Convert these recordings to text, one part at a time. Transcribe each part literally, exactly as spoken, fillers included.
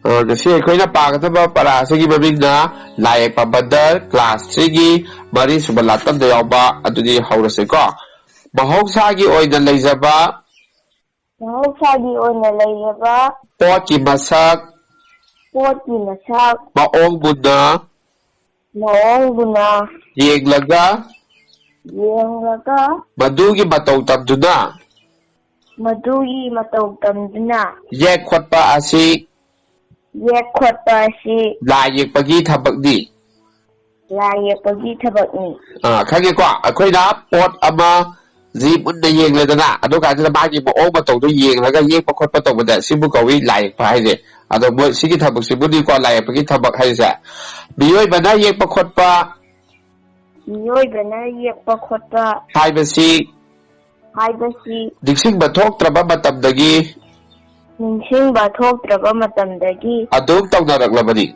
ꯑ, ꯉꯁꯤ ꯑꯩꯈꯣꯏꯅ ꯄꯥꯒꯗꯕ ꯄꯔꯥ ꯑꯁꯤꯒꯤ ꯃꯃꯤꯡꯅ ꯂꯥꯏ ꯌꯦꯛꯄ ꯕꯟꯗꯔ, ꯀ꯭ꯂꯥꯁ ꯊ꯭ꯔꯤꯒꯤ ꯃꯔꯤꯁꯨꯕ ꯂꯥꯇꯝꯗ ꯌꯥꯎꯕ꯫ ꯑꯗꯨꯗꯤ ꯍꯧꯔꯁꯤꯀꯣ꯫ ꯃꯍꯧꯁꯥꯒꯤ ꯑꯣꯏꯅ ꯂꯩꯖꯕ ꯃꯍꯧꯁꯥꯒꯤ ꯑꯣꯏꯅ ꯂꯩꯔꯕ ꯄꯣꯠꯀꯤ ꯃꯁꯛ ꯄꯣꯠꯀꯤ ꯃꯁꯛ ꯃꯑꯣꯡ ꯃꯨꯟꯅ ꯃꯑꯣꯡꯗꯨꯅ ꯌꯦꯡꯂꯒ ꯌꯦꯡꯂꯒ ꯃꯗꯨꯒꯤ ꯃꯇꯧ ꯇꯝꯗꯨꯅ ꯃꯗꯨꯒꯤ ꯃꯇꯧ ꯇꯝꯗꯨꯅ ꯌꯦꯛ ꯈꯣꯠꯄ ꯑꯁꯤ ꯌꯦꯛ ꯈꯣꯠꯄ ꯑꯁꯤ ꯂꯥꯏ ꯌꯦꯛꯄꯒꯤ ꯊꯕꯛꯅꯤ꯫ ꯂꯥꯏ ꯌꯦꯛꯄꯒꯤ ꯊꯕꯛꯅꯤ꯫ ꯑꯥ, ꯈꯪꯉꯦꯀꯣ? ꯑꯩꯈꯣꯏꯅ ꯄꯣꯠ ꯑꯃ ꯖꯤ ꯃꯨꯟꯅ ꯌꯦꯡꯂꯦꯗꯅ, ꯑꯗꯨ ꯀꯥꯟꯁꯤꯗ ꯃꯥꯒꯤ ꯃꯑꯣꯡ ꯃꯇꯧꯗꯣ ꯌꯦꯡꯂꯒ ꯌꯦꯛꯄ ꯈꯣꯠꯄ ꯇꯧꯕꯗ ꯁꯤꯕꯨ ꯀꯧꯏ ꯂꯥꯏ ꯌꯦꯛꯄ ꯍꯥꯏꯁꯦ꯫ ꯑꯗꯣ ꯃꯣꯏ ꯁꯤꯒꯤ ꯊꯕꯛꯁꯤꯕꯨꯅꯤꯀꯣ ꯂꯥꯏ ꯌꯦꯛꯄꯒꯤ ꯊꯕꯛ ꯍꯥꯏꯁꯦ꯫ ꯃꯤꯑꯣꯏꯕꯅ ꯌꯦꯛꯄ ꯈꯣꯠꯄ ꯃꯤꯑꯣꯏꯕꯅ ꯌꯦꯛꯄ ꯈꯣꯠꯄ ꯍꯥꯏꯕꯁꯤ ꯍꯥꯏꯕꯁꯤ ꯅꯤꯡꯁꯤꯡꯕ ꯊꯣꯛꯇ꯭ꯔꯕ ꯃꯇꯝꯗꯒꯤ ꯅꯤꯡꯁꯤꯡꯕ ꯊꯣꯛꯇ꯭ꯔꯕ ꯃꯇꯝꯗꯒꯤ ꯑꯗꯨꯝ ꯇꯧꯅꯔꯛꯂꯕꯅꯤ꯫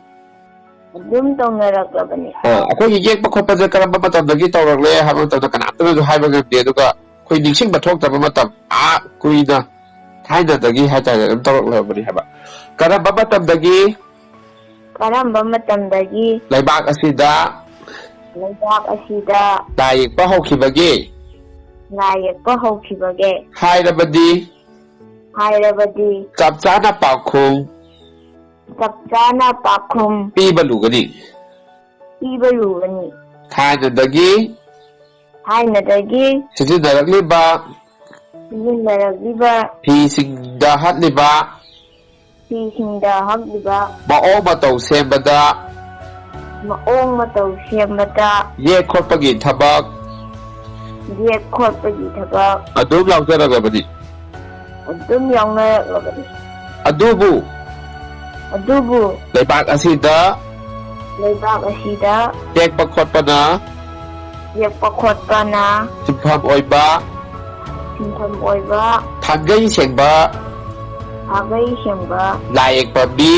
ꯑꯗꯨꯝ ꯇꯧꯅꯔꯛꯂꯕꯅꯤ꯫ ꯑ, ꯑꯩꯈꯣꯏꯒꯤ ꯌꯦꯛꯄ ꯈꯣꯠꯄꯁꯦ ꯀꯔꯝꯕ ꯃꯇꯝꯗꯒꯤ ꯇꯧꯔꯛꯂꯦ ꯍꯥꯏꯕ ꯃꯇꯝꯗ ꯀꯅꯥꯝꯇꯅꯁꯨ ꯍꯥꯏꯕ ꯉꯝꯗꯦ꯫ ꯑꯗꯨꯒ ꯑꯩꯈꯣꯏ ꯅꯤꯡꯁꯤꯡꯕ ꯊꯣꯛꯇꯕ ꯃꯇꯝ, ꯑꯥ, ꯀꯨꯏꯅ ꯊꯥꯏꯅꯗꯒꯤ ꯍꯥꯏꯇꯥꯔꯦ, ꯑꯗꯨꯝ ꯇꯧꯔꯛꯂꯕꯅꯤ ꯍꯥꯏꯕ꯫ ꯀꯔꯝꯕ ꯃꯇꯝꯗꯒꯤ ꯀꯔꯝꯕ ꯃꯇꯝꯗꯒꯤ ꯂꯩꯕꯥꯛ ꯑꯁꯤꯗ ꯂꯩꯕꯥꯛ ꯑꯁꯤꯗ ꯂꯥꯏ ꯌꯦꯛꯄ ꯍꯧꯈꯤꯕꯒꯦ? ꯂꯥꯏ ꯌꯦꯛꯄ ꯍꯧꯈꯤꯕꯒꯦ? ꯍꯥꯏꯔꯕꯗꯤ ꯍꯥꯏꯔꯕꯗꯤ ꯆꯞ ꯆꯥꯅ ꯄꯥꯎꯈꯨꯝ ꯆꯞ ꯆꯥꯅ ꯄꯥꯎꯈꯨꯝ ꯄꯤꯕ ꯂꯨꯒꯅꯤ꯫ ꯄꯤꯕ ꯂꯨꯒꯅꯤ꯫ ꯊꯥꯏꯅꯗꯒꯤ ꯊꯥꯏꯅꯗꯒꯤ ꯁꯤꯖꯤꯟꯅꯔꯛꯂꯤꯕ ꯁꯤꯖꯤꯟꯅꯔꯛꯂꯤꯕ ꯐꯤꯁꯤꯡꯗ ꯍꯠꯂꯤꯕ ꯐꯤꯁꯤꯡꯗ ꯍꯛꯂꯤꯕ ꯃꯑꯣꯡ ꯃꯇꯧ ꯁꯦꯝꯕꯗ ꯃꯑꯣꯡ ꯃꯇꯧ ꯁꯦꯝꯕꯗ ꯌꯦꯛ ꯈꯣꯠꯄꯒꯤ ꯊꯕꯛ ꯌꯦꯛ ꯈꯣꯠꯄꯒꯤ ꯊꯕꯛ ꯑꯗꯨꯝ ꯌꯥꯎꯖꯔꯛꯂꯕꯅꯤ꯫ ꯑꯗꯨꯝ ꯌꯥꯎꯅꯔꯛꯂꯕꯅꯤ꯫ ꯑꯗꯨꯕꯨ ꯑꯗꯨꯕꯨ ꯂꯩꯕꯥꯛ ꯑꯁꯤꯗ ꯂꯩꯕꯥꯛ ꯑꯁꯤꯗ ꯌꯦꯛꯄ ꯈꯣꯠꯄꯅ ꯌꯦꯛꯄ ꯈꯣꯠꯄꯅ ꯁꯤꯟꯐꯝ ꯑꯣꯏꯕ ꯁꯤꯟꯐꯝ ꯑꯣꯏꯕ ꯊꯥꯡꯒꯩ ꯁꯦꯡꯕ ꯊꯥꯡꯒꯩ ꯁꯦꯡꯕ ꯂꯥꯏ ꯌꯦꯛꯄ ꯃꯤ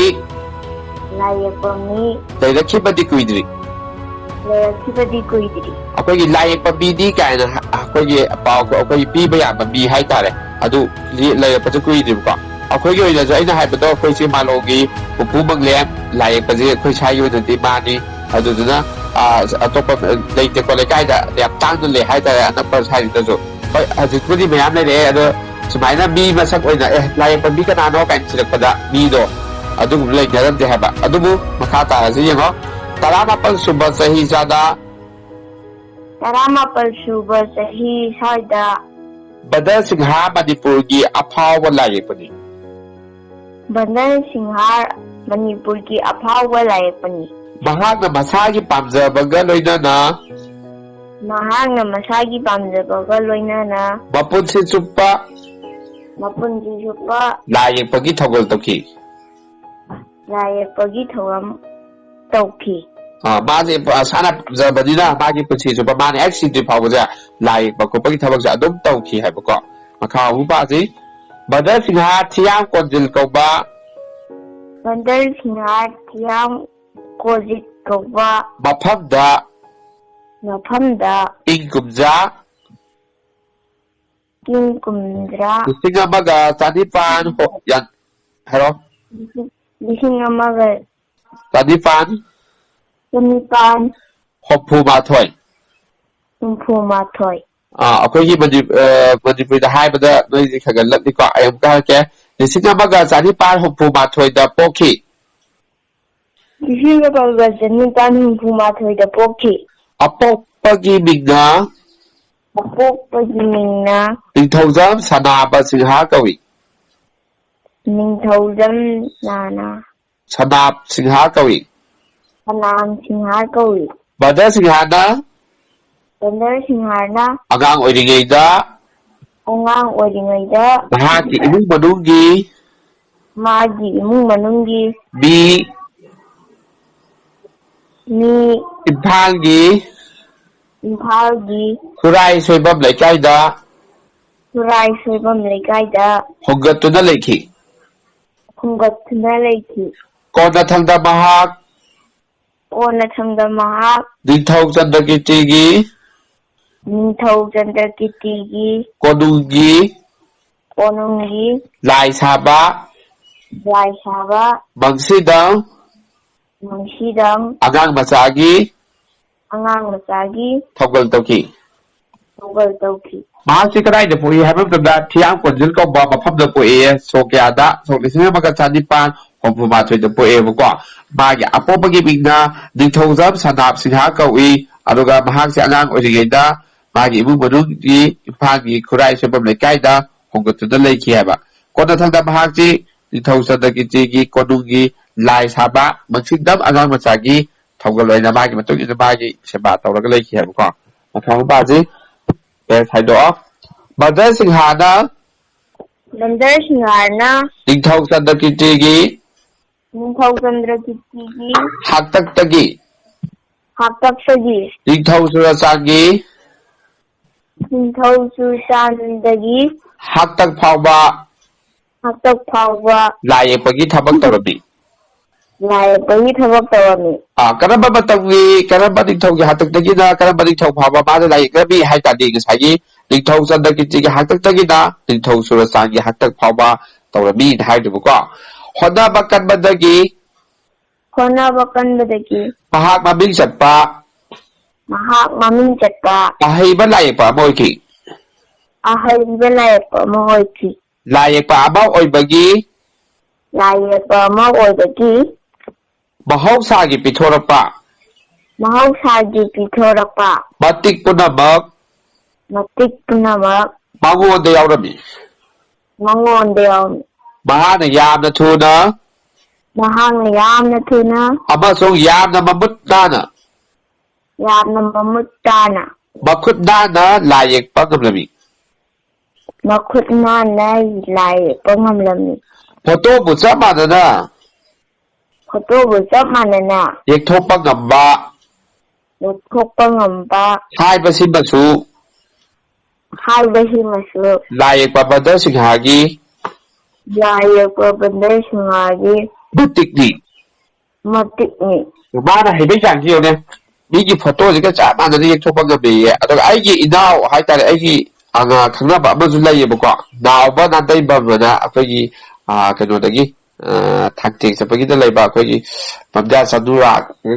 ꯂꯥꯏ ꯌꯦꯛꯄ ꯃꯤ ꯂꯩꯔꯛꯈꯤꯕꯗꯤ ꯀꯨꯏꯗ꯭ꯔꯤ꯫ ꯂꯩꯔꯛꯈꯤꯕꯗꯤ ꯀꯨꯏꯗ꯭ꯔꯤ꯫ ꯑꯩꯈꯣꯏꯒꯤ ꯂꯥꯏ ꯌꯦꯛꯄ ꯃꯤꯗꯤ ꯀꯥꯏꯅ ꯑꯩꯈꯣꯏꯒꯤ ꯄꯥꯎ ꯑꯩꯈꯣꯏꯒꯤ ꯄꯤꯕ ꯌꯥꯕ ꯃꯤ ꯍꯥꯏꯇꯥꯔꯦ꯫ ꯑꯗꯨ ꯂꯩꯔꯛꯄꯁꯨ ꯀꯨꯏꯗ꯭ꯔꯤꯕꯀꯣ꯫ ꯑꯩꯈꯣꯏꯒꯤ ꯑꯣꯏꯅꯁꯨ ꯑꯩꯅ ꯍꯥꯏꯕꯗꯣ, ꯑꯩꯈꯣꯏ ꯏꯆꯦ ꯃꯥꯂꯣꯝꯒꯤ ꯄꯨꯄꯨ ꯃꯪꯂꯦꯝ ꯂꯥꯏ ꯌꯦꯛꯄꯁꯦ ꯑꯩꯈꯣꯏ ꯁ꯭ꯋꯥꯏꯒꯤ ꯑꯣꯏꯅꯗꯤ ꯃꯥꯅꯤ꯫ ꯑꯗꯨꯗꯨꯅ, ꯑ, ꯑꯇꯣꯞꯄ ꯂꯩꯇꯦꯀꯣ, ꯂꯩꯀꯥꯏꯗ ꯌꯥꯝ ꯇꯥꯡꯅ ꯂꯩ ꯍꯥꯏꯇꯥꯔꯦ, ꯑꯅꯛꯄ ꯁ꯭ꯋꯥꯏꯁꯤꯗꯁꯨ꯫ ꯍꯣꯏ, ꯍꯧꯖꯤꯛꯄꯨꯗꯤ ꯃꯌꯥꯝ ꯂꯩꯔꯛꯑꯦ, ꯑꯗꯣ ꯁꯨꯃꯥꯏꯅ ꯃꯤ ꯃꯁꯛ ꯑꯣꯏꯅ, "ꯑꯦ, ꯂꯥꯏ ꯌꯦꯛꯄ ꯃꯤ ꯀꯅꯥꯅꯣ?" ꯀꯥꯏꯅ ꯊꯤꯔꯛꯄꯗ ꯃꯤꯗꯣ ꯑꯗꯨꯒꯨꯝꯕ ꯂꯩꯅꯔꯝꯗꯦ ꯍꯥꯏꯕ꯫ ꯑꯗꯨꯕꯨ ꯃꯈꯥ ꯇꯥꯔꯁꯤ ꯌꯦꯡꯉꯣ꯫ ꯇꯔꯥꯃꯥꯄꯜ ꯁꯨꯕ ꯆꯍꯤ ꯆꯥꯗ ꯇꯔꯥꯃꯥꯄꯜ ꯁꯨꯕ ꯆꯍꯤ ꯁ꯭ꯋꯥꯏꯗ ꯕꯗꯔ ꯁꯤꯡꯍꯥ ꯃꯅꯤꯄꯨꯔꯒꯤ ꯑꯐꯥꯎꯕ ꯂꯥꯏ ꯌꯦꯛꯄꯅꯤ꯫ ꯕꯗꯔ ꯁꯤꯡꯍꯥ ꯃꯅꯤꯄꯨꯔꯒꯤ ꯑꯐꯥꯎꯕ ꯂꯥꯏ ꯌꯦꯛꯄꯅꯤ꯫ ꯃꯍꯥꯛꯅ ꯃꯁꯥꯒꯤ ꯄꯥꯝꯖꯕꯒ ꯂꯣꯏꯅꯅ ꯃꯍꯥꯛꯅ ꯃꯁꯥꯒꯤ ꯄꯥꯝꯖꯕꯒ ꯂꯣꯏꯅꯅ ꯃꯄꯨꯟꯁꯤ ꯆꯨꯞꯄ ꯃꯄꯨꯟꯁꯤ ꯆꯨꯞꯄ ꯂꯥꯏ ꯌꯦꯛꯄꯒꯤ ꯊꯧꯒꯜ ꯇꯧꯈꯤ꯫ ꯂꯥꯏ ꯌꯦꯛꯄꯒꯤ ꯊꯧꯔꯝ ꯇꯧꯈꯤ꯫ ꯑ, ꯃꯥꯁꯦ ꯃꯁꯥꯅ ꯄꯥꯝꯖꯕꯅꯤꯅ ꯃꯥꯒꯤ ꯄꯨꯟꯁꯤ ꯆꯨꯞꯄ ꯃꯥꯅ ꯍꯦꯛ ꯁꯤꯗ꯭ꯔꯤ ꯐꯥꯎꯕꯁꯦ ꯂꯥꯏ ꯌꯦꯛꯄ ꯈꯣꯠꯄꯒꯤ ꯊꯕꯛꯁꯦ ꯑꯗꯨꯝ ꯇꯧꯈꯤ ꯍꯥꯏꯕꯀꯣ꯫ ꯃꯈꯥ ꯑꯃꯨꯛ ꯄꯥꯁꯤ꯫ ꯕꯗꯔ ꯁꯤꯡꯍꯥ ꯊꯤꯌꯥꯝ ꯀꯣꯟꯖꯤꯜ ꯀꯧꯕ ꯕꯗꯔ ꯁꯤꯡꯍꯥ ꯊꯤꯌꯥꯝ ꯀꯣꯟꯖꯤꯜ ꯀꯧꯕ ꯃꯐꯝꯗ ꯃꯐꯝꯗ ꯏꯪ ꯀꯨꯝꯖꯥ ꯏꯪ ꯀꯨꯝꯖꯥ ꯂꯤꯁꯤꯡ ꯑꯃꯒ ꯆꯅꯤꯄꯥꯟ ꯍꯣ-, ꯌꯥ-, ꯍꯥꯏꯔꯣ꯫ ꯂꯤꯁꯤꯡ ꯑꯃꯒ ꯆꯅꯤꯄꯥꯟ ꯆꯅꯤꯄꯥꯟ ꯍꯨꯝꯐꯨ ꯃꯥꯊꯣꯏ꯫ ꯍꯨꯝꯐꯨ ꯃꯥꯊꯣꯏ꯫ ꯑꯥ, ꯑꯩꯈꯣꯏꯒꯤ ꯃꯅꯤ-, ꯑ, ꯃꯅꯤꯄꯨꯔꯤꯗ ꯍꯥꯏꯕꯗ ꯅꯣꯏꯁꯦ ꯈꯔ ꯈꯔ ꯂꯠꯂꯤꯀꯣ꯫ ꯑꯩ ꯑꯃꯨꯛꯀ ꯍꯥꯏꯔꯛꯀꯦ꯫ ꯂꯤꯁꯤꯡ ꯑꯃꯒ ꯆꯅꯤꯄꯥꯟ ꯍꯨꯝꯐꯨ ꯃꯥꯊꯣꯏꯗ ꯄꯣꯛꯈꯤ꯫ ꯂꯤꯁꯤꯡ ꯑꯃꯒ ꯆꯅꯤꯄꯥꯟ ꯍꯨꯝꯐꯨ ꯃꯥꯊꯣꯏꯗ ꯄꯣꯛꯈꯤ꯫ ꯑꯄꯣꯛꯄꯒꯤ ꯃꯤꯡꯅ ꯑꯄꯣꯛꯄꯒꯤ ꯃꯤꯡꯅ ꯅꯤꯡꯊꯧꯖꯝ ꯁꯅꯥꯕ ꯁꯤꯡꯍꯥ ꯀꯧꯏ꯫ ꯅꯤꯡꯊꯧꯖꯝ ꯅꯥꯅ ꯁꯅꯥꯞ ꯁꯤꯡꯍꯥ ꯀꯧꯏ꯫ ꯁꯅꯥꯝ ꯁꯤꯡꯍꯥꯔ ꯀꯧꯏ꯫ ꯕꯗꯔ ꯁꯤꯡꯍꯥꯔꯅ ꯕꯗꯔ ꯁꯤꯡꯍꯥꯔꯅ ꯑꯉꯥꯡ ꯑꯣꯏꯔꯤꯉꯩꯗ ꯑꯉꯥꯡ ꯑꯣꯏꯔꯤꯉꯩꯗ ꯃꯍꯥꯛꯀꯤ ꯏꯃꯨꯡ ꯃꯅꯨꯡꯒꯤ ꯃꯥꯒꯤ ꯏꯃꯨꯡ ꯃꯅꯨꯡꯒꯤ ꯃꯤ ꯃꯤ ꯏꯝꯐꯥꯜꯒꯤ ꯏꯝꯐꯥꯜꯒꯤ ꯈꯨꯔꯥꯏ ꯁꯣꯏꯕꯝ ꯂꯩꯀꯥꯏꯗ ꯈꯨꯔꯥꯏ ꯁꯣꯏꯕꯝ ꯂꯩꯀꯥꯏꯗ ꯍꯣꯡꯒꯠꯇꯨꯅ ꯂꯩꯈꯤ꯫ ꯈꯨꯝꯒꯠꯇꯨꯅ ꯂꯩꯈꯤ꯫ ꯀꯣꯟꯅꯊꯪꯗ ꯃꯍꯥꯛ ꯀꯣꯟꯅꯊꯪꯗ ꯃꯍꯥꯛ ꯅꯤꯡꯊꯧ ꯆꯟꯗ꯭ꯔꯀꯤꯔꯇꯤꯒꯤ ꯅꯤꯡꯊꯧ ꯆꯟꯗ꯭ꯔꯀꯤꯔꯇꯤꯒꯤ ꯀꯣꯅꯨꯡꯒꯤ ꯀꯣꯅꯨꯡꯒꯤ ꯂꯥꯏ ꯁꯥꯕ ꯂꯥꯏ ꯁꯥꯕ ꯃꯪꯁꯤꯗꯝ ꯃꯪꯁꯤꯗꯝ ꯑꯉꯥꯡ ꯃꯆꯥꯒꯤ ꯑꯉꯥꯡ ꯃꯆꯥꯒꯤ ꯊꯧꯒꯜ ꯇꯧꯈꯤ꯫ ꯊꯧꯒꯜ ꯇꯧꯈꯤ꯫ ꯃꯍꯥꯛꯁꯤ ꯀꯗꯥꯏꯗ ꯄꯣꯛꯏ ꯍꯥꯏꯕ ꯃꯇꯝꯗ ꯊꯤꯌꯥꯝ ꯀꯣꯟꯖꯤꯜ ꯀꯧꯕ ꯃꯐꯝꯗ ꯄꯣꯛꯑꯦ꯫ ꯁꯣꯛ ꯀꯌꯥꯗ? ꯁꯣꯛ ꯂꯤꯁꯤꯡ ꯑꯃꯒ ꯆꯅꯤꯄꯥꯟ ꯍꯨꯝꯐꯨ ꯃꯥꯊꯣꯏꯗ ꯄꯣꯛꯑꯦꯕꯀꯣ꯫ ꯃꯥꯒꯤ ꯑꯄꯣꯛꯄꯒꯤ ꯃꯤꯡꯅ ꯅꯤꯡꯊꯧꯖꯝ ꯁꯅꯥꯞ ꯁꯤꯡꯍ ꯀꯧꯏ꯫ ꯑꯗꯨꯒ ꯃꯍꯥꯛꯁꯦ ꯑꯉꯥꯡ ꯑꯣꯏꯔꯤꯉꯩꯗ ꯃꯥꯒꯤ ꯏꯃꯨꯡ ꯃꯅꯨꯡꯒꯤ ꯏꯝꯐꯥꯜꯒꯤ ꯈꯨꯔꯥꯏ ꯁꯣꯏꯕꯝ ꯂꯩꯀꯥꯏꯗ ꯍꯣꯡꯒꯠꯇꯨꯅ ꯂꯩꯈꯤ ꯍꯥꯏꯕ꯫ ꯀꯣꯟꯅꯊꯪꯗ ꯃꯍꯥꯛꯁꯤ ꯅꯤꯡꯊꯧ ꯆꯟꯗ꯭ꯔꯀꯤꯔꯇꯤꯒꯤ ꯀꯣꯅꯨꯡꯒꯤ ꯂꯥꯏ ꯁꯥꯕ ꯃꯪꯁꯤꯟꯗꯝ ꯑꯉꯥꯡ ꯃꯆꯥꯒꯤ ꯊꯧꯒꯜ ꯑꯣꯏꯅ ꯃꯥꯒꯤ ꯃꯇꯨꯡ ꯏꯟꯅ ꯃꯥꯒꯤ ꯁꯦꯕꯥ ꯇꯧꯔꯒ ꯂꯩꯈꯤ ꯍꯥꯏꯕꯀꯣ꯫ ꯃꯊꯪ ꯄꯥꯁꯤ꯫ ꯄꯦꯖ ꯍꯥꯏꯗꯣꯛꯑꯣ꯫ ꯕꯟꯗꯔ ꯁꯤꯡꯍꯥꯅ ꯕꯟꯗꯔ ꯁꯤꯡꯍꯥꯅ ꯅꯤꯡꯊꯧ ꯆꯟꯗ꯭ꯔꯀꯤꯔꯇꯤꯒꯤ ꯅꯤꯡꯊꯧ ꯆꯟꯗ꯭ꯔꯀꯤꯔꯇꯤꯒꯤ ꯍꯥꯛꯇꯛꯇꯒꯤ ꯍꯥꯛꯇꯛꯇꯒꯤ ꯅꯤꯡꯊꯧ ꯆꯨꯔꯆꯥꯟꯒꯤ ꯅꯤꯡꯊꯧ ꯆꯨꯔꯆꯥꯟꯗꯒꯤ ꯍꯥꯛꯇꯛ ꯐꯥꯎꯕ ꯍꯥꯛꯇꯛ ꯐꯥꯎꯕ ꯂꯥꯏ ꯌꯦꯛꯄꯒꯤ ꯊꯕꯛ ꯇꯧꯔꯝꯃꯤ꯫ ꯂꯥꯏ ꯌꯦꯛꯄꯒꯤ ꯊꯕꯛ ꯇꯧꯔꯝꯃꯤ꯫ ꯑꯥ, ꯀꯔꯝꯕ ꯃꯇꯝꯒꯤ, ꯀꯔꯝꯕ ꯅꯤꯡꯊꯧꯒꯤ ꯍꯥꯛꯇꯛꯇꯒꯤꯅ ꯀꯔꯝꯕ ꯅꯤꯡꯊꯧ ꯐꯥꯎꯕ ꯃꯥꯅ ꯂꯥꯏ ꯌꯦꯛꯂꯝꯃꯤ ꯍꯥꯏ ꯇꯥꯔꯗꯤ, ꯉꯁꯥꯏꯒꯤ ꯅꯤꯡꯊꯧ ꯆꯟꯗ꯭ꯔꯀꯤꯔꯇꯤꯒꯤ ꯍꯥꯛꯇꯛꯇꯒꯤꯅ ꯅꯤꯡꯊꯧ ꯆꯨꯔꯆꯥꯟꯒꯤ ꯍꯥꯛꯇꯛ ꯐꯥꯎꯕ ꯇꯧꯔꯝꯃꯤꯅ ꯍꯥꯏꯗꯨꯕꯀꯣ꯫ ꯍꯣꯠꯅꯕ ꯀꯟꯕꯗꯒꯤ ꯍꯣꯠꯅꯕ ꯀꯟꯕꯗꯒꯤ ꯃꯍꯥꯛ ꯃꯃꯤꯡ ꯆꯠꯄ ꯃꯍꯥꯛ ꯃꯃꯤꯡ ꯆꯠꯄ ꯑꯍꯩꯕ ꯂꯥꯏ ꯌꯦꯛꯄ ꯑꯃ ꯑꯣꯏꯈꯤ꯫ ꯑꯍꯩꯕ ꯂꯥꯏ ꯌꯦꯛꯄ ꯑꯃ ꯑꯣꯏꯈꯤ꯫ ꯂꯥꯏ ꯌꯦꯛꯄ ꯑꯃ ꯑꯣꯏꯕꯒꯤ ꯂꯥꯏ ꯌꯦꯛꯄ ꯑꯃ ꯑꯣꯏꯕꯒꯤ ꯃꯍꯧꯁꯥꯒꯤ ꯄꯤꯊꯣꯔꯛꯄ ꯃꯍꯧꯁꯥꯒꯤ ꯄꯤꯊꯣꯔꯛꯄ ꯃꯇꯤꯛ ꯄꯨꯝꯅꯃꯛ ꯃꯇꯤꯛ ꯄꯨꯝꯅꯃꯛ ꯃꯉꯣꯟꯗ ꯌꯥꯎꯔꯝꯃꯤ꯫ ꯃꯉꯣꯟꯗ ꯌꯥꯎꯔꯝꯃꯤ꯫ ꯃꯍꯥꯛꯅ ꯌꯥꯝꯅ ꯊꯨꯅ ꯃꯍꯥꯛꯅ ꯌꯥꯝꯅ ꯊꯨꯅ ꯑꯃꯁꯨꯡ ꯌꯥꯝꯅ ꯃꯃꯨꯠ ꯇꯥꯅ ꯌꯥꯝꯅ ꯃꯃꯨꯠ ꯇꯥꯅ ꯃꯈꯨꯠ ꯅꯥꯟꯅ ꯂꯥꯏ ꯌꯦꯛꯄ ꯉꯝꯂꯝꯃꯤ꯫ ꯃꯈꯨꯠ ꯅꯥꯟꯅ ꯂꯥꯏ ꯌꯦꯛꯄ ꯉꯝꯂꯝꯃꯤ꯫ ꯐꯣꯇꯣꯕꯨ ꯆꯞ ꯃꯥꯟꯅꯅ ꯐꯣꯇꯣꯕꯨ ꯆꯞ ꯃꯥꯟꯅꯅ ꯌꯦꯛꯊꯣꯛꯄ ꯉꯝꯕ ꯂꯦꯞꯊꯣꯛꯄ ꯉꯝꯕ ꯍꯥꯏꯕꯁꯤꯃꯁꯨ ꯍꯥꯏꯕꯁꯤꯃꯁꯨ ꯂꯥꯏ ꯌꯦꯛꯄ ꯕꯟꯗꯔ ꯁꯤꯡꯍꯒꯤ ꯂꯥꯏ ꯌꯦꯛꯄ ꯕꯟꯗꯔ ꯁꯤꯡꯍꯒꯤ ꯃꯇꯤꯛꯅꯤ꯫ ꯃꯇꯤꯛꯅꯤ꯫ ꯃꯥꯅ ꯍꯩꯕꯩ ꯆꯥꯡꯁꯤ ꯌꯦꯡꯉꯨꯅꯦ꯫ ꯃꯤꯒꯤ ꯐꯣꯇꯣꯁꯤꯒ ꯆꯞ ꯃꯥꯟꯅꯅ ꯌꯦꯛꯊꯣꯛꯄ ꯉꯝꯃꯦꯌꯦ꯫ ꯑꯗꯨꯒ ꯑꯩꯒꯤ ꯏꯅꯥꯎ ꯍꯥꯏꯇꯥꯔꯦ, ꯑꯩꯒꯤ ꯑꯉꯥ-, ꯈꯪꯅꯕ ꯑꯃꯁꯨ ꯂꯩꯌꯦꯕꯀꯣ, ꯅꯥꯎꯕ ꯅꯥꯇꯩꯕꯝ ꯑꯅ ꯑꯩꯈꯣꯏꯒꯤ, ꯑ, ꯀꯩꯅꯣꯗꯒꯤ, ꯑ, ꯊꯥꯡꯇꯦꯛ ꯆꯠꯄꯒꯤꯗ ꯂꯩꯕ ꯑꯩꯈꯣꯏꯒꯤ ꯄꯝꯖꯥ ꯆꯅꯨꯔꯥ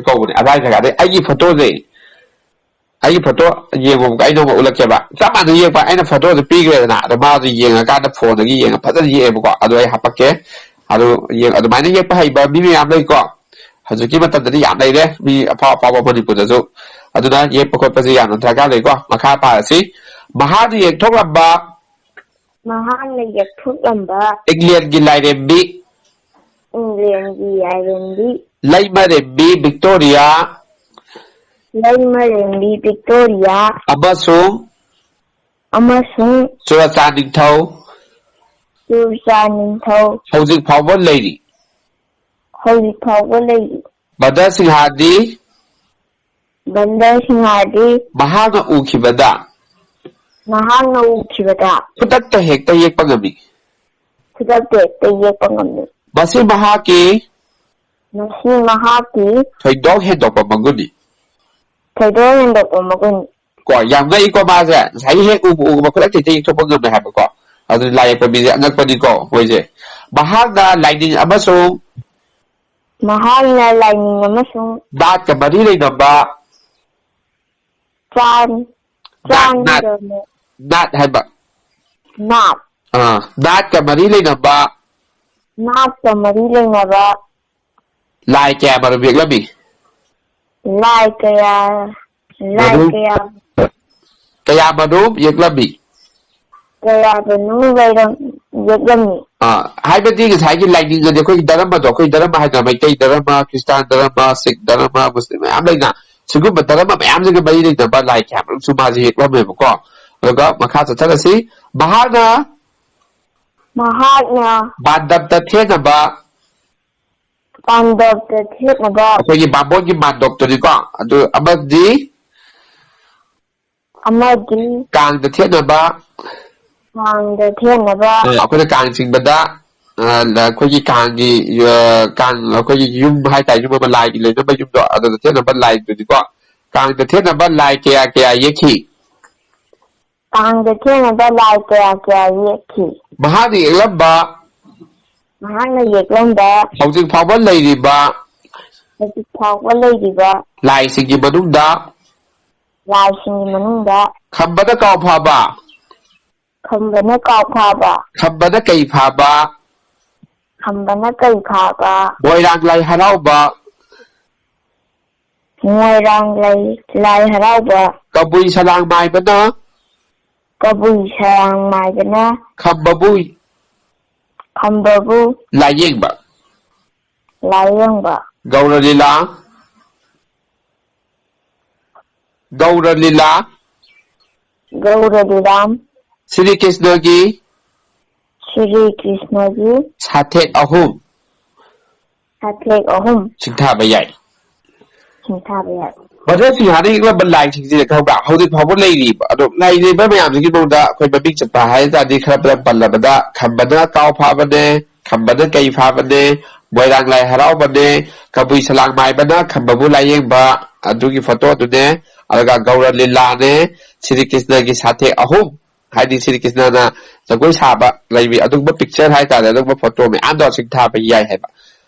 ꯀꯧꯕꯅꯦ, ꯑꯗꯥꯏ ꯖꯒꯥꯗꯩ ꯑꯩꯒꯤ ꯐꯣꯇꯣꯁꯦ, ꯑꯩꯒꯤ ꯐꯣꯇꯣ ꯌꯦꯡꯉꯣꯕꯀꯣ, ꯑꯩ ꯅꯣꯡꯃ ꯎꯠꯂꯛꯀꯦꯕ꯫ ꯆꯞ ꯃꯥꯟꯅ ꯌꯦꯛꯄ, ꯑꯩꯅ ꯐꯣꯇꯣꯗꯣ ꯄꯤꯈ꯭ꯔꯦꯗꯅ, ꯑꯗꯣ ꯃꯥꯗꯣ ꯌꯦꯡꯉꯀꯥꯟꯗ ꯐꯣꯟꯗꯒꯤ ꯌꯦꯡꯉ ꯐꯖꯅ ꯌꯦꯛꯑꯦꯕꯀꯣ꯫ ꯑꯗꯣ ꯑꯩ ꯍꯥꯄꯛꯀꯦ꯫ ꯑꯗꯨ ꯌꯦꯡ-, ꯑꯗꯨꯃꯥꯏꯅ ꯌꯦꯛꯄ ꯍꯩꯕ ꯃꯤ ꯃꯌꯥꯝ ꯂꯩꯀꯣ꯫ ꯍꯧꯖꯤꯛꯀꯤ ꯃꯇꯝꯗꯗꯤ ꯌꯥꯝ ꯂꯩꯔꯦ, ꯃꯤ ꯑꯐꯥꯎ ꯑꯐꯥꯎꯕ ꯃꯅꯤꯄꯨꯔꯗꯁꯨ꯫ ꯑꯗꯨꯅ ꯌꯦꯛꯄ ꯈꯣꯠꯄꯁꯦ ꯌꯥꯝꯅ ꯗꯔꯀꯥꯔ ꯂꯩꯀꯣ꯫ ꯃꯈꯥ ꯄꯥꯔꯁꯤ꯫ ꯃꯍꯥꯛꯅ ꯌꯦꯛꯊꯣꯛꯂꯝꯕ ꯃꯍꯥꯛꯅ ꯌꯦꯛꯊꯣꯛꯂꯝꯕ ꯏꯪꯂꯦꯟꯒꯤ ꯂꯥꯏꯔꯦꯝꯕꯤ ꯏꯪꯂꯦꯟꯒꯤ ꯂꯥꯏꯔꯦꯝꯕꯤ ꯂꯩꯃꯔꯦꯝꯕꯤ ꯚꯤꯛꯇꯣꯔꯤꯌꯥ ꯂꯩꯃꯔꯦꯝꯕꯤ ꯚꯤꯛꯇꯣꯔꯤꯌꯥ ꯑꯃꯁꯨꯡ ꯑꯃꯁꯨꯡ ꯆꯨꯔꯆꯥꯟꯅꯤꯡꯊꯧ ꯆꯨꯔꯆꯥꯟꯅꯤꯡꯊꯧ ꯍꯧꯖꯤꯛ ꯐꯥꯎꯕ ꯂꯩꯔꯤ꯫ ꯍꯧꯖꯤꯛ ꯐꯥꯎꯕ ꯂꯩꯔꯤ꯫ ꯕꯟꯗꯔ ꯁꯤꯡꯍꯥꯗꯤ ꯕꯟꯗꯔ ꯁꯤꯡꯍꯥꯗꯤ ꯃꯍꯥꯛꯅ ꯎꯈꯤꯕꯗ ꯃꯍꯥꯛꯅ ꯎꯈꯤꯕꯗ ꯈꯨꯗꯛꯇ ꯍꯦꯛꯇ ꯌꯦꯛꯄ ꯉꯝꯃꯤ꯫ ꯈꯨꯗꯛꯇ ꯍꯦꯛꯇ ꯌꯦꯛꯄ ꯉꯝꯃꯤ꯫ ꯃꯁꯤ ꯃꯍꯥꯛꯀꯤ ꯃꯁꯤ ꯃꯍꯥꯛꯀꯤ ꯊꯣꯏꯗꯣꯛ ꯍꯦꯟꯗꯣꯛꯄ ꯃꯒꯨꯟꯅꯤ꯫ ꯊꯣꯏꯗꯣꯛ ꯍꯦꯟꯗꯣꯛꯄ ꯃꯒꯨꯟ꯫ ꯀꯣ, ꯌꯥꯝ ꯉꯛꯏꯀꯣ ꯃꯥꯁꯦ꯫ ꯉꯁꯥꯏꯒꯤ ꯍꯦꯛ ꯎꯕ ꯎꯕ ꯈꯨꯗꯛꯇ ꯍꯦꯛꯇ ꯌꯦꯛꯊꯣꯛꯄ ꯉꯝꯃꯦ ꯍꯥꯏꯕꯀꯣ꯫ ꯑꯗꯨꯅ ꯂꯥꯏ ꯌꯦꯛꯄ ꯃꯤꯁꯦ ꯑꯉꯛꯄꯅꯤꯀꯣ ꯃꯣꯏꯁꯦ꯫ ꯃꯍꯥꯛꯅ ꯂꯥꯏꯅꯤꯡ ꯑꯃꯁꯨꯡ ꯃꯍꯥꯛꯅ ꯂꯥꯏꯅꯤꯡ ꯑꯃꯁꯨꯡ ꯅꯥꯠꯀ ꯃꯔꯤ ꯂꯩꯅꯕ ꯆꯥꯟ-, ꯅꯥꯠ, ꯅꯥꯠ, ꯆꯥꯟꯗ꯭ꯔꯃ-, ꯅꯥꯠ ꯍꯥꯏꯕ꯫ ꯅꯥꯠ꯫ ꯑꯥ, ꯅꯥꯠꯀ ꯃꯔꯤ ꯂꯩꯅꯕ ꯅꯥꯠꯀ ꯃꯔꯤ ꯂꯩꯅꯕ ꯂꯥꯏ ꯀꯌꯥ ꯃꯔꯨꯝ ꯌꯦꯛꯂꯝꯃꯤ? ꯂꯥꯏ ꯀꯌꯥ, ꯂꯥꯏ ꯃꯔꯨꯝ? ꯀꯌꯥ ꯀꯌꯥ ꯃꯔꯨꯝ ꯌꯦꯛꯂꯝꯃꯤ? ꯀꯌꯥ ꯃꯔꯨꯝ ꯂꯩꯔꯝ-, ꯌꯦꯛꯂꯝꯃꯤ? ꯑꯥ, ꯍꯥꯏꯕꯗꯤ ꯉꯁꯥꯏꯒꯤ ꯂꯥꯏꯅꯤꯡ ꯑꯗꯤ ꯑꯩꯈꯣꯏꯒꯤ ꯙꯔꯃꯗꯣ, ꯑꯩꯈꯣꯏ ꯙꯔꯃ ꯍꯥꯏꯗꯅ ꯃꯩꯇꯩ ꯙꯔꯃ, ꯈ꯭ꯔꯤꯁꯇꯥꯟ ꯙꯔꯃ, ꯁꯤꯈ ꯙꯔꯃ, ꯃꯨꯁꯂꯤꯝ ꯃꯌꯥꯝ ꯂꯩꯅ, ꯁꯤꯒꯨꯝꯕ ꯙꯔꯃ ꯃꯌꯥꯝꯁꯤꯒ ꯃꯔꯤ ꯂꯩꯅꯕ ꯂꯥꯏ ꯀꯌꯥ ꯃꯔꯨꯝꯁꯨ ꯃꯥꯁꯦ ꯌꯦꯛꯂꯝꯃꯦꯕꯀꯣ꯫ ꯑꯗꯨꯒ ꯃꯈꯥ ꯆꯠꯊꯔꯁꯤ꯫ ꯃꯍꯥꯛꯅ ꯃꯍꯥꯛꯅ ꯄꯥꯟꯗꯞꯇ ꯊꯦꯠꯅꯕ ꯄꯥꯟꯗꯞꯇ ꯊꯦꯠꯅꯕ ꯑꯩꯈꯣꯏꯒꯤ ꯕꯥꯃꯣꯟꯒꯤ ꯃꯥꯟꯗꯣꯞꯇꯨꯅꯤꯀꯣ꯫ ꯑꯗꯨ ꯑꯃꯗꯤ ꯑꯃꯗꯤ ꯀꯥꯡꯗ ꯊꯦꯠꯅꯕ ꯀꯥꯡꯗ ꯊꯦꯠꯅꯕ ꯑ, ꯑꯩꯈꯣꯏꯅ ꯀꯥꯡ ꯆꯤꯡꯕꯗ, ꯑ, ꯂ-, ꯑꯩꯈꯣꯏꯒꯤ ꯀꯥꯡꯒꯤ, ꯑ, ꯀꯥꯡ, ꯑꯩꯈꯣꯏꯒꯤ ꯌꯨꯝ ꯍꯥꯏꯇꯥꯔꯦ, ꯌꯨꯝ ꯑꯃ ꯂꯥꯏꯒꯤ ꯂꯩꯅꯕ ꯌꯨꯝꯗꯣ, ꯑꯗꯨꯗ ꯊꯦꯠꯅꯕ ꯂꯥꯏꯗꯨꯅꯤꯀꯣ꯫ ꯀꯥꯡꯗ ꯊꯦꯠꯅꯕ ꯂꯥꯏ ꯀꯌꯥ ꯀꯌꯥ ꯌꯦꯛꯈꯤ? ꯀꯥꯡꯗ ꯊꯦꯡꯅꯕ ꯂꯥꯏ ꯀꯌꯥ ꯀꯌꯥ ꯌꯦꯛꯈꯤ꯫ ꯃꯍꯥꯛꯅ ꯌꯦꯛꯂꯝꯕ ꯃꯍꯥꯛꯅ ꯌꯦꯛꯂꯝꯕ ꯍꯧꯖꯤꯛ ꯐꯥꯎꯕ ꯂꯩꯔꯤꯕ ꯍꯧꯖꯤꯛ ꯐꯥꯎꯕ ꯂꯩꯔꯤꯕ ꯂꯥꯏꯁꯤꯡꯒꯤ ꯃꯅꯨꯡꯗ ꯂꯥꯏꯁꯤꯡꯒꯤ ꯃꯅꯨꯡꯗ ꯈꯝꯕꯅ ꯀꯥꯎ ꯐꯥꯕ, ꯈꯝꯕꯅ ꯀꯥꯎ ꯐꯥꯕ, ꯈꯝꯕꯅ ꯀꯩ ꯐꯥꯕ, ꯈꯝꯕꯅ ꯀꯩ ꯐꯥꯕ, ꯃꯣꯏꯔꯥꯡ ꯂꯥꯏ ꯍꯔꯥꯎꯕ, ꯃꯣꯏꯔꯥꯡ ꯂꯥꯏ, ꯂꯥꯏ ꯍꯔꯥꯎꯕ, ꯀꯕꯨꯏ ꯁꯂꯥꯡ ꯃꯥꯏꯕꯅ ꯀꯕꯨꯏ ꯁꯂꯥꯡ ꯃꯥꯏꯕꯅ ꯈꯝꯕꯕꯨ ꯈꯝꯕꯕꯨ ꯂꯥꯏꯌꯦꯡꯕ, ꯂꯥꯏꯌꯦꯡꯕ, ꯒꯧꯔ ꯂꯤꯂꯥ, ꯒꯧꯔ ꯂꯤꯂꯥ, ꯒꯧꯔ ꯂꯤꯂꯥ, ꯁ꯭ꯔꯤ ꯀ꯭ꯔꯤꯁꯅꯒꯤ ꯁ꯭ꯔꯤ ꯀ꯭ꯔꯤꯁꯅꯒꯤ ꯁꯥꯊꯦꯛ ꯑꯍꯨꯝ ꯁꯥꯊꯦꯛ ꯑꯍꯨꯝ ꯁꯤꯡꯊꯥꯕ ꯌꯥꯏ꯫ ꯁꯤꯡꯊꯥꯕ ꯌꯥꯏ꯫ ꯕ꯭ꯔꯗꯔ ꯁꯤꯡꯍꯥꯅ ꯌꯦꯛꯂꯝꯕ ꯂꯥꯏꯁꯤꯡꯁꯤꯗ ꯈꯪꯕ꯭ꯔꯥ? ꯍꯧꯖꯤꯛ ꯐꯥꯎꯕ ꯂꯩꯔꯤꯕ꯫ ꯑꯗꯣ ꯂꯩꯔꯤꯕ ꯃꯌꯥꯝꯁꯤꯒꯤ ꯃꯅꯨꯡꯗ ꯑꯩꯈꯣꯏ ꯃꯃꯤꯡ ꯆꯠꯄ ꯍꯥꯏ ꯇꯥꯔꯗꯤ ꯈꯔ ꯈꯔ ꯄꯜꯂꯕꯗ ꯈꯝꯕꯅ ꯀꯥꯎ ꯐꯥꯕꯅꯦ, ꯈꯝꯕꯅ ꯀꯩ ꯐꯥꯕꯅꯦ, ꯃꯣꯏꯔꯥꯡ ꯂꯥꯏ ꯍꯔꯥꯎꯕꯅꯦ, ꯀꯕꯨꯏ ꯁꯂꯥꯡ ꯃꯥꯏꯕꯅ ꯈꯝꯕꯕꯨ ꯂꯥꯏꯌꯦꯡꯕ ꯑꯗꯨꯒꯤ ꯐꯣꯇꯣꯗꯨꯅꯦ, ꯑꯗꯨꯒ ꯒꯧꯔ ꯂꯤꯂꯥꯅꯦ, ꯁ꯭ꯔꯤ ꯀ꯭ꯔꯤꯁꯅꯒꯤ ꯁꯥꯊꯦꯛ ꯑꯍꯨꯝ, ꯍꯥꯏꯗꯤ ꯁ꯭ꯔꯤ ꯀ꯭ꯔꯤꯁꯅꯅ ꯖꯒꯣꯏ ꯁꯥꯕ ꯂꯩꯕꯤ ꯑꯗꯨꯒꯨꯝꯕ ꯄꯤꯛꯆꯔ ꯍꯥꯏꯇꯥꯔꯦ, ꯑꯗꯨꯒꯨꯝꯕ ꯐꯣꯇꯣ ꯃꯌꯥꯝꯗꯣ ꯁꯤꯡꯊꯥꯕ ꯌꯥꯏ ꯍꯥꯏꯕ꯫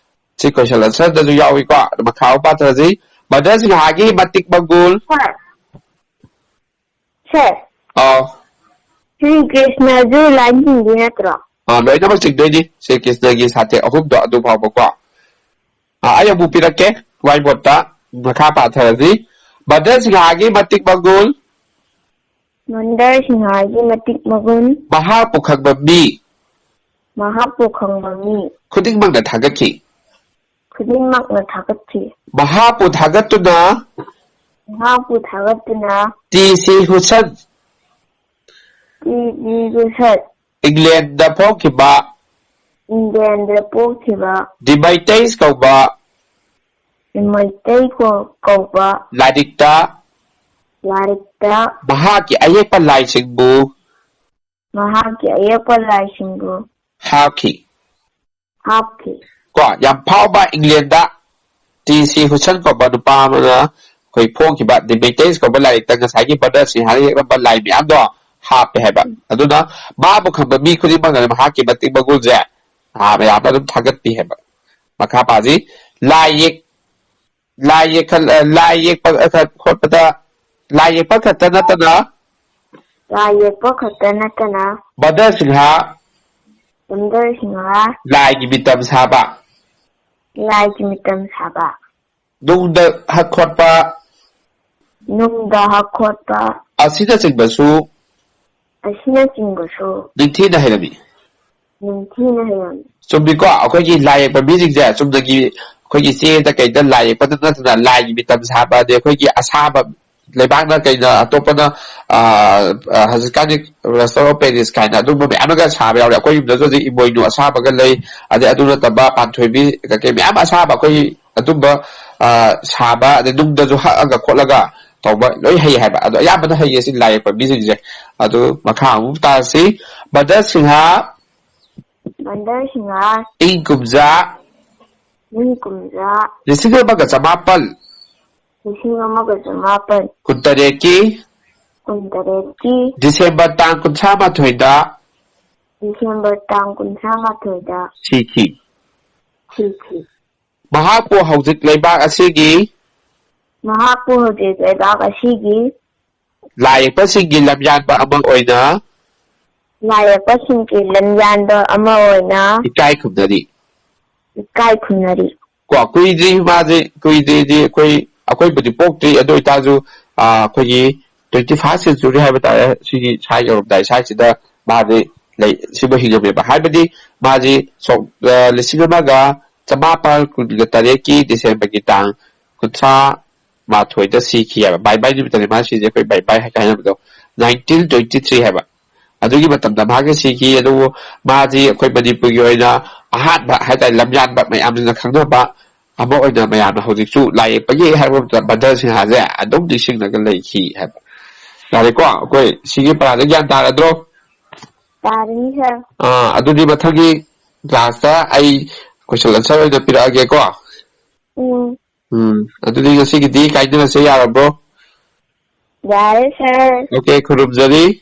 ꯁꯤ ꯀꯣꯏꯁꯟ ꯑꯟꯁꯔꯗꯁꯨ ꯌꯥꯎꯏꯀꯣ꯫ ꯑꯗꯨ ꯃꯈꯥ ꯑꯃꯨꯛ ꯄꯥꯊꯔꯁꯤ꯫ ꯕ꯭ꯔꯗꯔ ꯁꯤꯡꯍꯥꯒꯤ ꯃꯇꯤꯛ ꯃꯒꯨꯜ꯫ ꯁꯥꯔ, ꯁꯥꯔ, ꯑꯥꯎ꯫ ꯁ꯭ꯔꯤ ꯀ꯭ꯔꯤꯁꯅꯁꯨ ꯂꯥꯏꯟ ꯆꯤꯡꯗꯣꯏ ꯅꯠꯇ꯭ꯔꯣ? ꯑꯥ, ꯂꯣꯏꯅꯃꯛ ꯆꯤꯡꯗꯣꯏꯅꯤ꯫ ꯁ꯭ꯔꯤ ꯀ꯭ꯔꯤꯁꯅꯒꯤ ꯁꯥꯊꯦꯛ ꯑꯍꯨꯝꯗꯣ ꯑꯗꯨ ꯐꯥꯎꯕꯀꯣ꯫ ꯑꯥ, ꯑꯩ ꯑꯃꯨꯛ ꯄꯤꯔꯛꯀꯦ ꯋꯥꯏꯠ ꯕꯣꯔꯗꯇ꯫ ꯃꯈꯥ ꯄꯥꯊꯔꯁꯤ꯫ ꯕ꯭ꯔꯗꯔ ꯁꯤꯡꯍꯥꯒꯤ ꯃꯇꯤꯛ ꯃꯒꯨꯜ꯫ ꯕ꯭ꯔꯗꯔ ꯁꯤꯡꯍꯥꯒꯤ ꯃꯇꯤꯛ ꯃꯒꯨꯜ꯫ ꯃꯍꯥꯛꯄꯨ ꯈꯪꯕ ꯃꯤ꯫ ꯃꯍꯥꯛꯄꯨ ꯈꯪꯕ ꯃꯤ꯫ ꯈꯨꯗꯤꯡꯃꯛꯅ ꯊꯥꯒꯠꯈꯤ꯫ ꯈꯨꯗꯤꯡꯃꯛꯅ ꯊꯥꯒꯠꯈꯤ꯫ ꯃꯍꯥꯛꯄꯨ ꯊꯥꯒꯠꯇꯨꯅ꯫ ꯃꯍꯥꯛꯄꯨ ꯊꯥꯒꯠꯇꯨꯅ꯫ T C ꯍꯨꯁꯟ꯫ T C ꯍꯨꯁꯟ꯫ England ꯐꯣꯡꯈꯤꯕ꯫ England ꯄꯣꯛꯈꯤꯕ꯫ ꯗꯤꯃꯩꯇꯩꯁ ꯀꯧꯕ꯫ ꯗꯤꯃꯩꯇꯩ ꯀꯧ-, ꯀꯧꯕ꯫ ꯂꯥꯏꯔꯤꯛꯇ꯫ ꯂꯥꯏꯔꯤꯛꯇ꯫ ꯃꯍꯥꯛꯀꯤ ꯑꯌꯦꯛꯄ ꯂꯥꯏꯁꯤꯡꯕꯨ꯫ ꯃꯍꯥꯛꯀꯤ ꯑꯌꯦꯛꯄ ꯂꯥꯏꯁꯤꯡꯕꯨ꯫ ꯍꯥꯞꯈꯤ꯫ ꯍꯥꯞꯈꯤ꯫ ꯀꯣ, ꯌꯥꯝ ꯐꯥꯎꯕ ꯏꯪꯂꯦꯟꯗ ꯇꯤ ꯁꯤ ꯍꯨꯁꯟ ꯀꯧꯕ ꯅꯨꯄꯥ ꯑꯃꯅ ꯑꯩꯈꯣꯏ ꯐꯣꯡꯈꯤꯕ ꯗꯤꯃꯩꯇꯩꯁ ꯀꯧꯕ ꯂꯥꯏꯔꯤꯛꯇ ꯉꯁꯥꯏꯒꯤ ꯕ꯭ꯔꯗꯔ ꯁꯤꯡꯍꯥꯅ ꯌꯦꯛꯂꯝꯕ ꯂꯥꯏ ꯃꯌꯥꯝꯗꯣ ꯍꯥꯞꯄꯦ ꯍꯥꯏꯕ꯫ ꯑꯗꯨꯅ ꯃꯥꯕꯨ ꯈꯪꯕ ꯃꯤ ꯈꯨꯗꯤꯡꯃꯛꯅ ꯃꯍꯥꯛꯀꯤ ꯃꯇꯤꯛ ꯃꯒꯨꯜꯁꯦ ꯃꯌꯥꯝꯅ ꯑꯗꯨꯝ ꯊꯥꯒꯠꯄꯤ ꯍꯥꯏꯕ꯫ ꯃꯈꯥ ꯄꯥꯁꯤ꯫ ꯂꯥꯏ ꯌꯦꯛ ꯂꯥꯏ ꯌꯦꯛꯍꯜ-, ꯑ, ꯂꯥꯏ ꯌꯦꯛꯄ, ꯑ, ꯈ-, ꯈꯣꯠꯄꯗ ꯂꯥꯏ ꯌꯦꯛꯄ ꯈꯛꯇ ꯅꯠꯇꯅ ꯂꯥꯏ ꯌꯦꯛꯄ ꯈꯛꯇ ꯅꯠꯇꯅ ꯕꯗꯔ ꯁꯤꯡꯍ ꯕꯗꯔ ꯁꯤꯡꯍ ꯂꯥꯏꯒꯤ ꯃꯤꯇꯝ ꯁꯥꯕ, ꯂꯥꯏꯒꯤ ꯃꯤꯇꯝ ꯁꯥꯕ, ꯅꯨꯡꯗ ꯍꯛ ꯈꯣꯠꯄ, ꯅꯨꯡꯗ ꯍꯛ ꯈꯣꯠꯄ ꯑꯁꯤꯅꯆꯤꯡꯕꯁꯨ ꯑꯁꯤꯅꯆꯤꯡꯕꯁꯨ ꯅꯤꯡꯊꯤꯅ ꯍꯩꯔꯝꯃꯤ꯫ ꯅꯤꯡꯊꯤꯅ ꯍꯩꯔꯝꯃꯤ꯫ ꯆꯨꯝꯃꯤꯀꯣ? ꯑꯩꯈꯣꯏꯒꯤ ꯂꯥꯏ ꯌꯦꯛꯄ ꯃꯤꯁꯤꯡꯁꯦ ꯆꯨꯝꯅꯒꯤ ꯑꯩꯈꯣꯏꯒꯤ ꯆꯦꯗ ꯀꯩꯗ ꯂꯥꯏ ꯌꯦꯛꯄꯗ ꯅꯠꯇꯅ ꯂꯥꯏꯒꯤ ꯃꯤꯇꯝ ꯁꯥꯕ, ꯑꯗꯩ ꯑꯩꯈꯣꯏꯒꯤ ꯑꯁꯥꯕ ꯂꯩꯕꯥꯛꯅ ꯀꯩꯅ ꯑꯇꯣꯞꯄꯅ, ꯑ, ꯑ, ꯍꯧꯖꯤꯛꯀꯥꯟꯗꯤ plaster of Paris ꯀꯥꯏꯅ ꯑꯗꯨꯝꯕ ꯃꯌꯥꯝ ꯑꯃꯒ ꯁꯥꯕ ꯌꯥꯎꯔꯦ꯫ ꯑꯩꯈꯣꯏ ꯌꯨꯝꯗꯁꯨ ꯍꯧꯖꯤꯛ ꯏꯃꯣꯏꯅꯨ ꯑꯁꯥꯕꯒ ꯂꯩ, ꯑꯗꯩ ꯑꯗꯨ ꯅꯠꯇꯕ ꯄꯥꯟꯊꯣꯏꯕꯤ ꯀꯩꯀꯩ ꯃꯌꯥꯝ ꯑꯁꯥꯕ ꯑꯩꯈꯣꯏ ꯑꯗꯨꯝꯕ, ꯑ, ꯁꯥꯕ, ꯑꯗꯩ ꯅꯨꯡꯗꯁꯨ ꯍꯛꯑꯒ ꯈꯣꯠꯂꯒ ꯇꯧꯕ ꯂꯣꯏ ꯍꯩ ꯍꯥꯏꯕ꯫ ꯑꯗꯣ ꯑꯌꯥꯝꯕꯅ ꯍꯩꯌꯦ ꯁꯤ ꯂꯥꯏ ꯌꯦꯛꯄ ꯃꯤꯁꯤꯡꯁꯦ꯫ ꯑꯗꯨ ꯃꯈꯥ ꯑꯃꯨꯛ ꯇꯥꯔꯁꯤ꯫ ꯕꯗꯔ ꯁꯤꯡꯍ ꯕꯗꯔ ꯁꯤꯡꯍ ꯏꯪ ꯀꯨꯝꯖꯥ ꯏꯪ ꯀꯨꯝꯖꯥ ꯂꯤꯁꯤꯡ ꯑꯃꯒ ꯆꯃꯥꯄꯜ ꯂꯤꯁꯤꯡ ꯑꯃꯒ ꯆꯃꯥꯄꯜ ꯀꯨꯟꯇꯔꯦꯠꯀꯤ ꯀꯨꯟꯇꯔꯦꯠꯀꯤ ꯗꯤꯁꯦꯝꯕꯔ ꯇꯥꯡ ꯀꯨꯟꯊ꯭ꯔꯥ ꯃꯥꯊꯣꯏꯗ ꯗꯤꯁꯦꯝꯕꯔ ꯇꯥꯡ ꯀꯨꯟꯊ꯭ꯔꯥ ꯃꯥꯊꯣꯏꯗ ꯁꯤꯈꯤ꯫ ꯁꯤꯈꯤ꯫ ꯃꯍꯥꯛꯄꯨ ꯍꯧꯖꯤꯛ ꯂꯩꯕꯥꯛ ꯑꯁꯤꯒꯤ ꯃꯍꯥꯛꯄꯨ ꯍꯧꯖꯤꯛ ꯂꯩꯕꯥꯛ ꯑꯁꯤꯒꯤ ꯂꯥꯏ ꯌꯦꯛꯄꯁꯤꯡꯒꯤ ꯂꯝꯌꯥꯟꯕ ꯑꯃ ꯑꯣꯏꯅ ꯂꯥꯏ ꯌꯦꯛꯄꯁꯤꯡꯒꯤ ꯂꯝꯌꯥꯟꯕ ꯑꯃ ꯑꯣꯏꯅ ꯏꯀꯥꯏ ꯈꯨꯝꯅꯔꯤ꯫ ꯏꯀꯥꯏ ꯈꯨꯝꯅꯔꯤ꯫ ꯀꯣ, ꯀꯨꯏꯗ꯭ꯔꯤ ꯃꯥꯁꯦ, ꯀꯨꯏꯗ꯭ꯔꯤꯗꯤ ꯑꯩꯈꯣꯏ, ꯑꯩꯈꯣꯏꯕꯨꯗꯤ ꯄꯣꯛꯇ꯭ꯔꯤ, ꯑꯗꯨ ꯑꯣꯏꯇꯥꯔꯁꯨ, ꯑ, ꯑꯩꯈꯣꯏꯒꯤ twenty first century ꯍꯥꯏꯕ ꯇꯥꯔꯦ, ꯁꯤꯒꯤ ꯁ꯭ꯋꯥꯏ ꯌꯧꯔꯝꯗꯥꯏ ꯁ꯭ꯋꯥꯏꯁꯤꯗ ꯃꯥꯁꯦ ꯂꯩ, ꯁꯤꯕꯨ ꯍꯤꯡꯉꯝꯃꯦꯕ꯫ ꯍꯥꯏꯕꯗꯤ ꯃꯥꯁꯤ ꯁꯣꯛ-, ꯑ, ꯂꯤꯁꯤꯡ ꯑꯃꯒ ꯆꯃꯥꯄꯜ ꯀꯨꯟꯒ ꯇꯔꯦꯠꯀꯤ ꯗꯤꯁꯦꯝꯕꯔꯒꯤ ꯇꯥꯡ ꯀꯨꯟꯊ꯭ꯔꯥ ꯃꯥꯊꯣꯏꯗ ꯁꯤꯈꯤ ꯍꯥꯏꯕ꯫ ꯕꯥꯏ ꯕꯥꯏ ꯅꯨꯃꯤꯠꯇꯅꯤ ꯃꯥ ꯁꯤꯁꯦ, ꯑꯩꯈꯣꯏ ꯕꯥꯏ ꯕꯥꯏ ꯍꯥꯏ ꯍꯥꯏꯅꯕꯗꯣ꯫ Nineteen twenty three ꯍꯥꯏꯕ꯫ ꯑꯗꯨꯒꯤ ꯃꯇꯝꯗ ꯃꯥꯒꯤ ꯁꯤꯈꯤ꯫ ꯑꯗꯨꯕꯨ ꯃꯥꯁꯤ ꯑꯩꯈꯣꯏ ꯃꯅꯤꯄꯨꯔꯒꯤ ꯑꯣꯏꯅ ꯑꯍꯥꯟꯕ ꯍꯥꯏꯇꯥꯔꯦ, ꯂꯝꯌꯥꯟꯕ ꯃꯌꯥꯝꯁꯤꯡꯅ ꯈꯪꯅꯕ ꯑꯃ ꯑꯣꯏꯅ ꯃꯌꯥꯝꯅ ꯍꯧꯖꯤꯛꯁꯨ ꯂꯥꯏ ꯌꯦꯛꯄꯒꯤ ꯍꯥꯏꯕ ꯃꯇꯝꯗ ꯕꯗꯔ ꯁꯤꯡꯍꯥꯁꯦ ꯑꯗꯨꯝ ꯅꯤꯡꯁꯤꯡꯂꯒ ꯂꯩꯈꯤ ꯍꯥꯏꯕ꯫ ꯌꯥꯔꯦꯀꯣ? ꯑꯩꯈꯣꯏ ꯁꯤꯒꯤ ꯄꯔꯥꯁꯦ ꯒ꯭ꯌꯥꯟ ꯇꯥꯔꯗ꯭ꯔꯣ? ꯇꯥꯔꯅꯤ, ꯁꯥꯔ꯫ ꯑꯥ, ꯑꯗꯨꯗꯤ ꯃꯊꯪꯒꯤ class ꯇ ꯑꯩ question answer ꯑꯣꯏꯅ ꯄꯤꯔꯛꯑꯒꯦꯀꯣ꯫ ꯎꯝ꯫ ꯎꯝ, ꯑꯗꯨꯗꯤ ꯉꯁꯤꯒꯤꯗꯤ ꯀꯥꯏꯅꯔꯁꯦ, ꯌꯥꯔꯕ꯭ꯔꯣ? ꯌꯥꯔꯦ, ꯁꯥꯔ꯫ Okay, ꯈꯨꯔꯨꯝꯖꯔꯤ꯫